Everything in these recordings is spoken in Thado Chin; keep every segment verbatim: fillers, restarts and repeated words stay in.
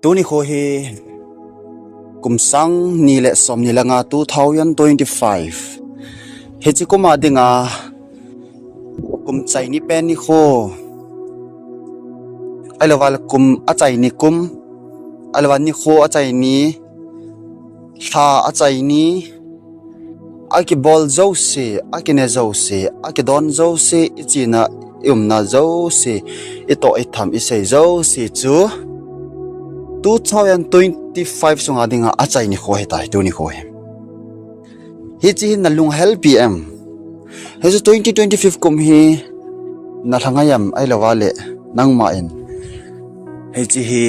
Tuni kho hi kum sang ni le som ni le nga two thousand twenty-five. Hiche kum a dinga kum chai ni pen ni kho. Ahilou vale kum achai ni kum. Ahilou vale ni kho achai ni. Lha achai ni. Akibol jouse, akine jouse, akidon jouse, ichena, iumna jouse, itoh itham, isei jouse chu two thousand twenty-five sunga dinga achai ni kho hitai, tuni kho hi. Hiche hi nalung helpi em? Hiche twenty twenty-five kum hi nalha ngai em, ahilou vale nangma in hiche hi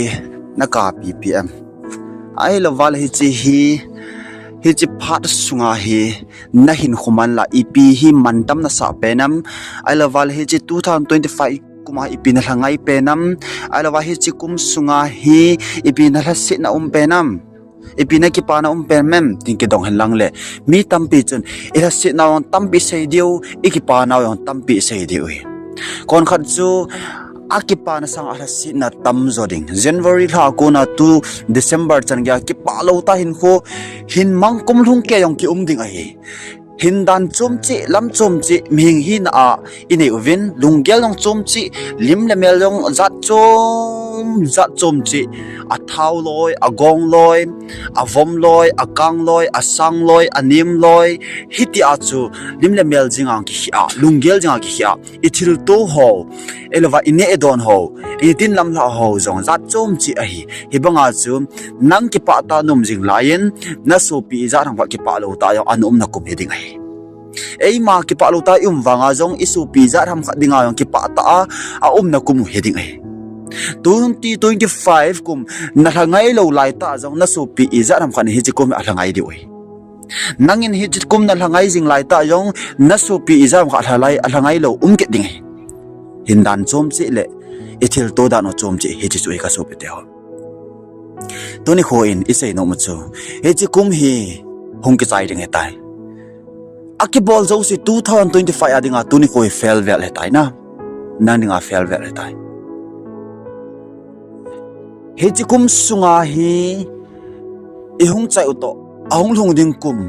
nakapipi em? Ahilou vale hiche hi, hiche phat sunga hi nahinkho man la ipi hi mantam nasah pen em? Ahilou vale hiche two thousand twenty-five kum a ipi nalha ngai pen em? Ahilou vale hiche kum sunga hi ipi nalhasetna um pen em? Ipi nakipana um pen em? Tin kidong hen lang le. Mi tampi chun ilhasetna jong tampi sei diu, ikipanau jong tampi sei diu hi. Konkhat chu akipana sanga alhasetna tamjo ding. January lha kona tu December chan geiya kipah lou tah hinkho hin mang kum lhung kei jong kium ding ahi. Hindan chom cheh, lam chom cheh, mihem hina a inei uvin, lunggel jong chom cheh, lim le mel jong jat chom, jat chom cheh, athao loi, agong loi, avom loi, akang loi, asang loi, anem loi, hitia chu lim le mel jinga kikhel a, lunggel jinga kikhel a, ithilto ho, ahilou vale ineh idon ho, itin lamlhah ho jong jat chom cheh ahi. Hibanga chu nang kipah tah na um jing laiyin, nasopi ijat ham khat kipah lou tah jong ana umna kum hiding ahi. Eima kipah lou tah ium vanga jong isopi ijat ham khat dinga jong kipah tah a aumna kum hiding ahi. Twenty twenty-five kum nalha ngai lou laitah jong nasopi ijat ham khat in hiche kum alha ngai diu ahi. Nangin hiche kum nalha ngai jing laitah jong nasopi ijat ham khat alha ngai lou um kit ding ahi. Hindan chom cheh le ithilto dan u chom cheh hiche chu hi kasopite ho. Tuni kho in isei nom u chu hiche kum hi hung kichai ding hitai. Akibol jouse two thousand twenty-five a dinga tuni kho hi fail vel hitai na. Nang dinga fail vel hitai. Hiche kum sunga hi ihung chai u toh ahung lhung ding kum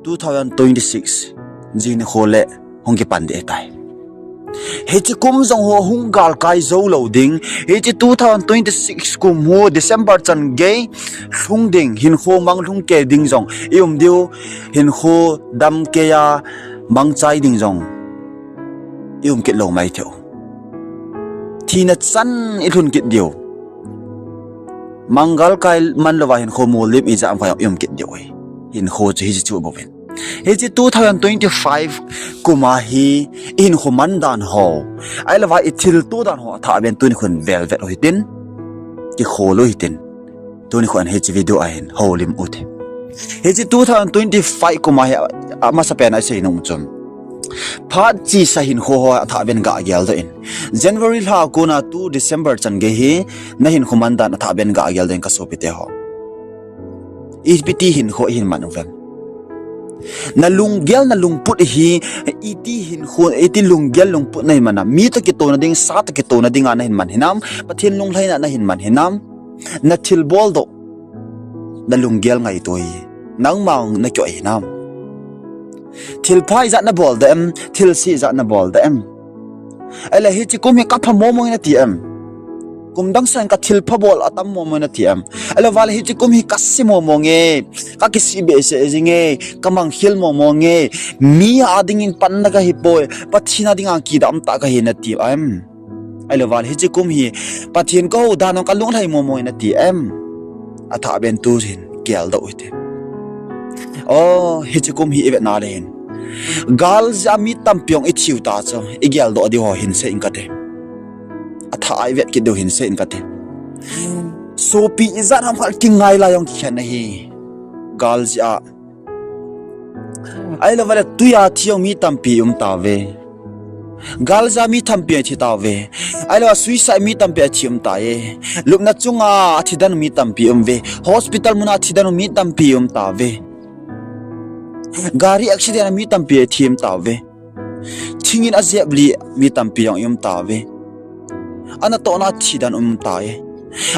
two thousand twenty-six jing nikho le hung kipan ding ahitai. Hiche kum jong ho hung galkai jou lou ding, hiche two thousand twenty-six kum ho December chan gei lhung ding, hinkho mang lhung kei ding jong ium diu, hinkho dam keiya mangchai ding jong ium kit lou mai thei u. Thina chan ilhun kit diu. Mang galkai man louva hinkho molem ijat ham khat ium kit diu ahi. Hinkho chu hiche chu bouvin. Hiche two thousand twenty-five kum a hi ihinkho man dan ho, ahilou vale ithilto dan ho athah ben tuni kho in velvet u hitin. Kikhol u hitin. Tuni kho in hiche video a hin houlim u hite. Hiche two thousand twenty-five kum a hi amasapen a isei nom u chun phat chesa hinkho ho athah ben gah geldoh in. January lha kona tu December chan gei hi nahinkho man dan athah ben gah geldoh in kasopite ho. Ipiti hinkho ihin man uvem? Nalunggel nalungput hi iti hinkho, iti lunggel lungput nahin man a, mi toh kitouna ding, sa toh kitouna dinga nahin man hinam? Pathen lunglhaina nahin man hinam? Nathilbol doh, nalunggel ngaito hi nangma nakioh hinam? Thilpha ijat nabol dem, thilse ijat nabol dem? Ahile hiche kum hi kapha momo nge nati em? Kum dang sangin kathilpha bol atam momo nge nati em? Ahilou vale hiche kum hi kase momo nge, kakisih behseh jinge, kamangkhel momo nge, mi a dingin panna kahipoi, Pathen a dinga kidam tah kahi nati em? Ahilou vale hiche kum hi Pathen kahou dan jong kalunglhai momo nge nati em? Athah ben tuhin geldoh u hite. O, hiche kum hi ivetna le hin, galjeh a mi tampi jong ithiu ta chu igeldoh diu ho hinsei inge kati. Athah a ivet kit diu hinsei inge kati. Sopi ijat ham khat kingai lai jong kikhen ahi. Galjeh a, ahilou vale twi a thi jong mi tampi um tauve. Galjeh a mi tampi athi tauve. Ahilou a suicide mi tampi athi um tauve. Lupna chunga athi dan mi tampi um uve. Hospital muna athi dan mi tampi um tauve. Gari accident a mi tampi athi um tauve. Thingin ajep li mi tampi jong um tauve. Anatohna athi dan um tauve.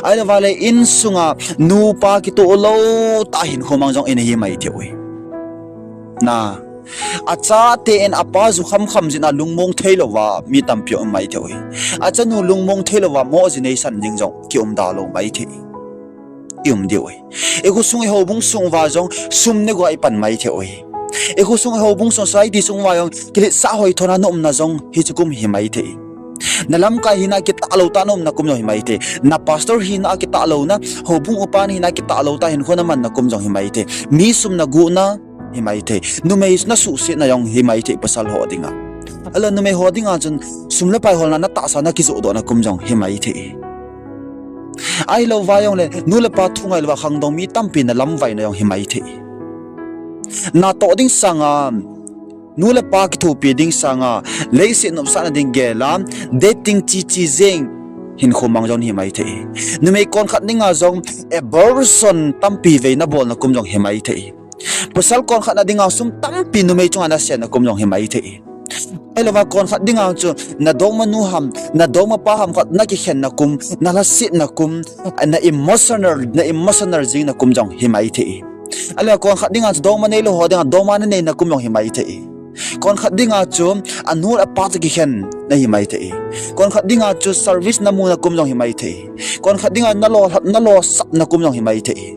Ahilou vale insunga nupa kitoh lou tah hinkho mang jong ina hi mai thei uve. Na, achate in apa ju khamkham jin a lungmong thei louva mi tampi um mai thei uve. Achanu lungmong thei louva mo ji neisan ding jong kium da lou mai thei. I um diu uve. I khosung i houbung sung uva jong sum neguh a i pan mai thei uve. I khosung i houbung sung society sung uva jong kiletsah hoithona na umna jong hiche kum hi mai thei. Na lamkai hina kitah lou tah na umna kum jong hi mai thei. Na pastor hina a kitah louna, houbung upa hina kitah lou tah hinkho na manna kum jong hi mai thei. Mi sum na guhna hi mai thei. Numei na suhsetna jong hi mai thei pasal ho dinga. Ahilou numei ho dinga chun sum le pai holna na tahsa na kijohdohna kum jong hi mai thei. Ahilou va jongle nu le pa thu ngailouva khangdong mi tampi na lamvaina jong hi mai thei. Natoh ding sanga, nu le pa kithopi ding sanga, leiset nopsahna ding gel a, dating chi chi jeng hinkho mang jong hi mai thei. Numei konkhat dinga jong abortion tampi vei na bolna kum jong hi mai thei. Pasal konkhat na dinga sum tampi numei chunga na senna kum jong hi mai thei. Ahilouva konkhat dinga chu na dongma nu ham, na dongma pa ham khat na kikhenna kum, na lhasetna kum, na emotional, na emotional jingna kum jong hi mai thei. Ahilouva konkhat dinga chu dongma neilou ho dinga dongma na neina kum jong hi mai thei. Konkhat dinga chu anu apa chu kikhen na hi mai thei. Konkhat dinga chu service na muna kum jong hi mai thei. Konkhat dinga na lo, na losapna kum jong hi mai thei.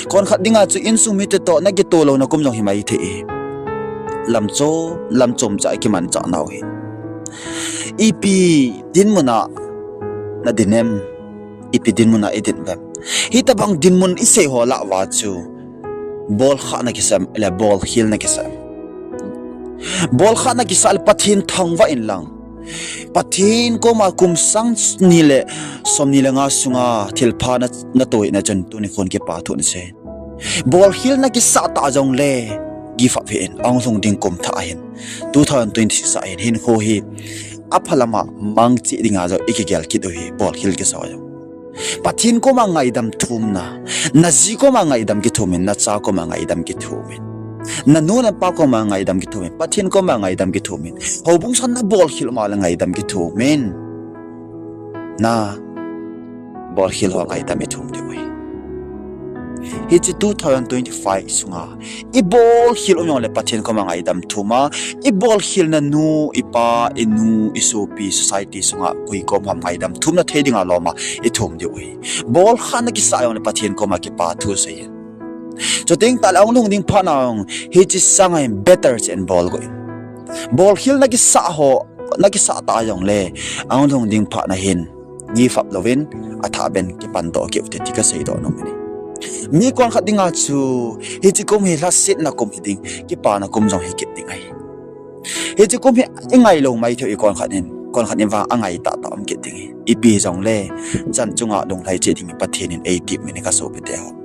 Konkhat dinga chu insung mite toh na kitoh louna kum jong hi mai thei. Lamchom, lamchom cha kimanchah nau hi. Ipi dinmuna na din em? Ipi dinmuna i din em? Hitobang dinmun i sei ho lah uva chu bolkhah na kisah em, le bolkhel na kisah em? Bolkhah na kisah le Pathen thangvah in lang. Pathen koma kum sang ni le som ni le nga sunga thilpha na, na toh na chun tuni khon kipa thu na sei. Bolkhel na kisah ta jongle give up hih in, ahung lhung ding kum thah ahin. Two thousand twenty-six ahin, hinkho hi apha lama mang cheh dinga jong i kigel kit u hi, bolkhel kisah jong. Pathen koma ngaidam thumna, na ji koma ngaidam kithum in, na cha koma ngaidam kithum in, na nu na pa koma ngaidam kithum in, Pathen koma ngaidam kithum in, houbung sung na bolkhel ma le ngaidam kithum in. Na bolkhel ho ngaidam i thum diu ahi. Hiche two thousand twenty-five sunga i bolkhel um jongle Pathen koma ngaidam thum a, i bolkhelna nu, i pa, i nu, i sopi, society sunga koi kom ham ngaidam thumna thei dinga loma i thum diu ahi. Bolkhah na kisah jongle Pathen koma kipa thu sei in. Chuteng tahle ahung lhung ding phat na jong hiche sanga hin better cheh in bol go in. Bolkhel na kisah ho, na kisah ta jongle ahung lhung ding phat na hin give up louvin, athah ben kipan doh kit u hite ti ka seidoh nom e. Mi konkhat dinga chu hiche kum hi lhasetna kum hi ding, kipana kum jong hi kit ding ahi. Hiche kum hi i ngailou mai thei u, i konkhat in, konkhat in vang angai tahtah um kit ding ahi. Ipi hijongle chan chunga lunglhai cheh ding Pathen in eitep in, ka sopite ho.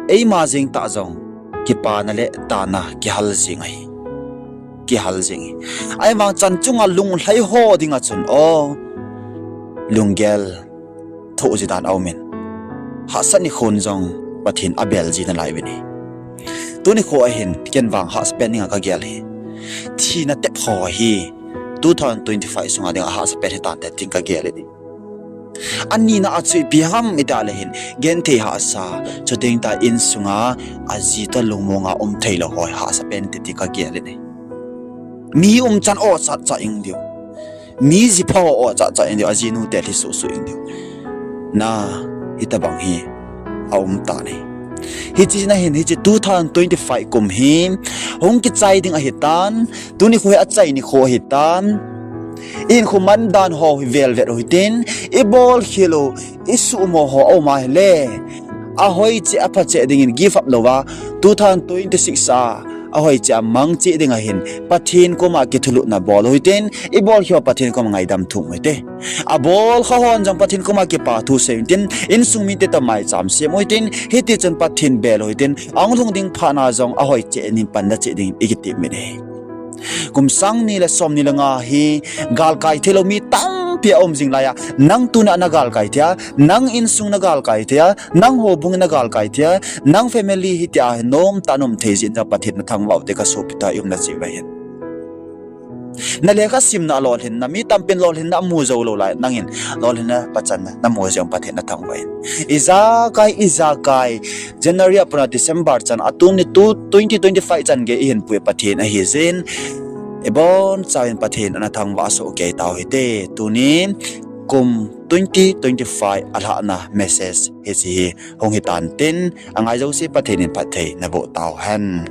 Eima jeng tah jong kipana le tana kihal jing ahi. Kihal jing ahi. Ahivang chan chunga lunglhai ho dinga chun, o, lunggel thoh ji dan aumin, hahsat nikhon jong Pathen abel ji nalai uvin ahi. Tuni kho ahin ken vang hahsa pen dinga kagel hi, thina tep ho hi two thousand twenty-five sunga dinga hahsa pen hitante tin kagel in ahi. Anina a chu ipi ham itile hin, genthei hahsa, chuteng tah insunga aji toh lungmonga um theilou ho hahsa pen hite ti kagel in ahi. Mi umchan o chatcha ing diu. Mi jipha o chatcha ing diu, ajinute lhi suhsuh ing diu. Na, hitobang hi aum tan ahi. Hiche na hin, hiche two thousand twenty-five kum hi hung kichai ding ahitan, tuni kho hi achai nikho ahitan. I hinkho mandan ho hi velvet u hitin, i bolkhel u, i suhmo ho aum ahile, ahoi cheh apha cheh dingin give up louva, two thousand twenty-six a ahoi cheh a mang cheh dinga hin Pathen koma kithulhuhna bol u hitin, i bolkhel u Pathen koma ngaidam thum u hite. Abolkha hon jong Pathen koma kipa thu sei u hitin, insung mite toh maicham sem u hitin, hitichun Pathen bel u hitin, ahung lhung ding phat na jong ahoi cheh in panna cheh dingin i kitep in ahi. Kum sang ni le som ni le nga hi galkai theilou mi tampi aum jing laiya, nang tuna na galkai thei a, nang insung na galkai thei a, nang houbung na galkai thei a, nang family hitia hi nomtah a um thei jeh in Pathen na thangvah u hite ka sopite, i umna cheh uva hin. Na lekha simna a lolhinna, mi tampin lolhinna amu jou lou lai, nangin lolhinna pachatna namu jeh un Pathen nathangvah in. Ijakai, ijakai, January a pat a December chan, atuni tu twenty twenty-five chan gei ihin pui Pathen ahi jeh in, ibonchauvin Pathen in ana thangvah soh kei tau hite. Tuni kum twenty twenty-five alhahna message hiche hi hung hitan tin, angai jouse Pathen in phatthei naboh tauhen.